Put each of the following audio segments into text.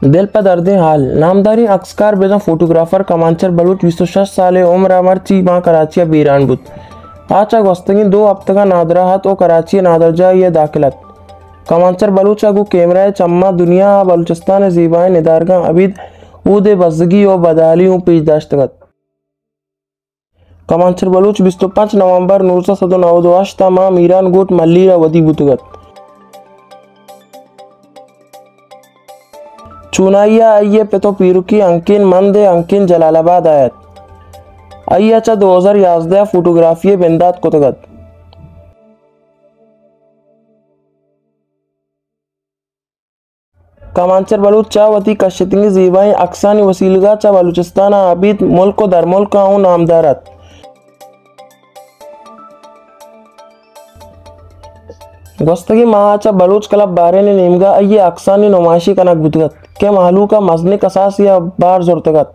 دل پہ دردیں حال۔ نامداریں اکسکار بزاں فوٹوگرافر کمانچر بلوچ بیست و شش سال ءِ عمر ءَ مرچی ماں کراچی ءَ بیران بوت۔ آ چہ گوستگیں دو ہپتگاں نادراہ ات ءُ کراچی ءِ نادرجاہی ءَ داخل ات۔ کمانچر بلوچ ءَ گوں کیمرہ ءِ چماں دنیا ءَ بلوچستان ءِ زیبائیں ندارگاں ابید اود ءِ بزگی ءُ بدحالی اوں پیش داشتگ ات۔ کمانچر بلوچ بیست و پنچ نومبر نوزدہ سد و نود و ہشت ءَ ماں میران گوٹ ملیر ءَ ودی بوتگ ات۔ چونائی ءَ آئی ءِ پت ءُ پیرکی ہنکین مند ءِ ہنکین جلال آباد ءَ ات۔ آئی ءَ چہ دو ہزار یازدہ ءَ فوٹوگرافی ءِ بندات کتگ ات۔ کمانچر بلوچ چہ وتی کشتگیں زیبائیں عکسانی وسیلگ ءَ چہ بلوچستان ءَ ابید ملک ءُ درملک ءَ اوں نامدار ات۔ گوستگیں ماہ ءَ چہ بلوچ کلب بحرین ءِ نیمگ ءَ آئی ءِ عکسانی نمائشے کنگ بوتگ ات کہ مہلوک ءَ مزنیں کساسے ءَ بہر زرتگ ات۔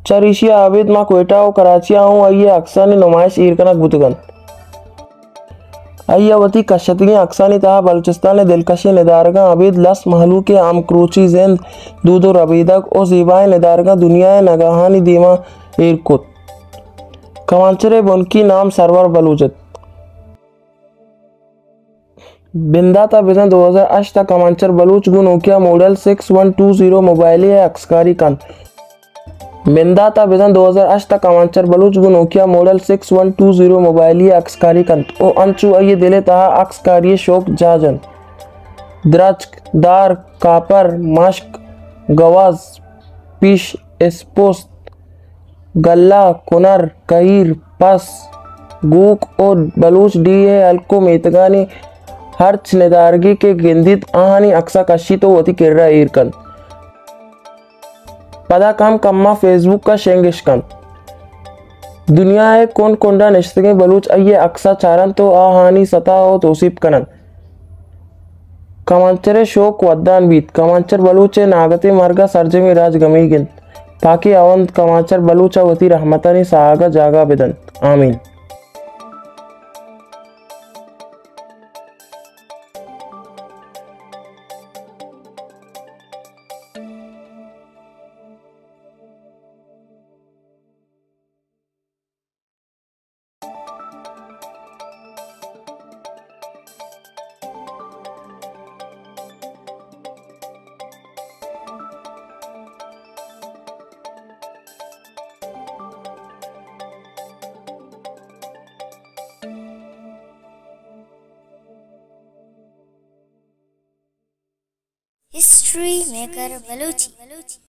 چہ ریشی ءَ ابید ماں کوئٹہ ءُ کراچی ءَ اوں آئی ءِ عکسانی نمائش ایر کنگ بوتگ انت۔ آئی ءَ وتی کشتگیں عکسانی تہا بلوچستان ءِ دلکشیں ندارگاں ابید لس مہلوک ءِ ہمکروچی زند، دود ءُ ربیدگ ءُ زیبائیں ندارگاں دنیا ءِ نگاہانی دیما ایر کت۔ کمانچر ءِ بنکی نام سرور بلوچ ات۔ بندات ءَ بزاں دو ہزار ہشت ءَ کمانچر بلوچ گوں Nokia model six one two zero موبائلے ءَ عکسکاری کنت۔ بندات ءَ بزاں دو ہزار ہشت ءَ کمانچر بلوچ گوں Nokia model six one two zero موبائلے ءَ عکسکاری کنت ءُ انچو آئی ءِ دل ءِ تہا عکسکاری ءِ شوق جاہ جنت۔ درچک، دار، کاپر، مشک، گواز، پیش، اسپوست، گلہ، کنر، کہیر، پس، گوک ءُ بلوچ ڈیھ ءِ ہلک ءُ میتگانی ہرچ ندارگے کہ گندیت، آہانی عکس ءَ کشیت ءُ وتی کرا ایر کنت۔ پدا کم کم ءَ فیس بک ءَ شنگ اش کنت۔ دنیا ءِ کنڈ کنڈ ءَ نشتگیں بلوچ آئی ءِ عکس ءَ چارنت ءُ آہانی ستا ءَ توسیپ کننت۔ کمانچر ءِ شوق ودان بیت۔ کمانچر بلوچ ءِ ناگتیں مرگ ءَ سرجمیں راج گمیگ انت۔ پاکیں ہاوند کمانچر بلوچ ءَ وتی رحمتانی ساہگ ءَ جاگہ بدنت۔ آمین۔ History maker Balochi.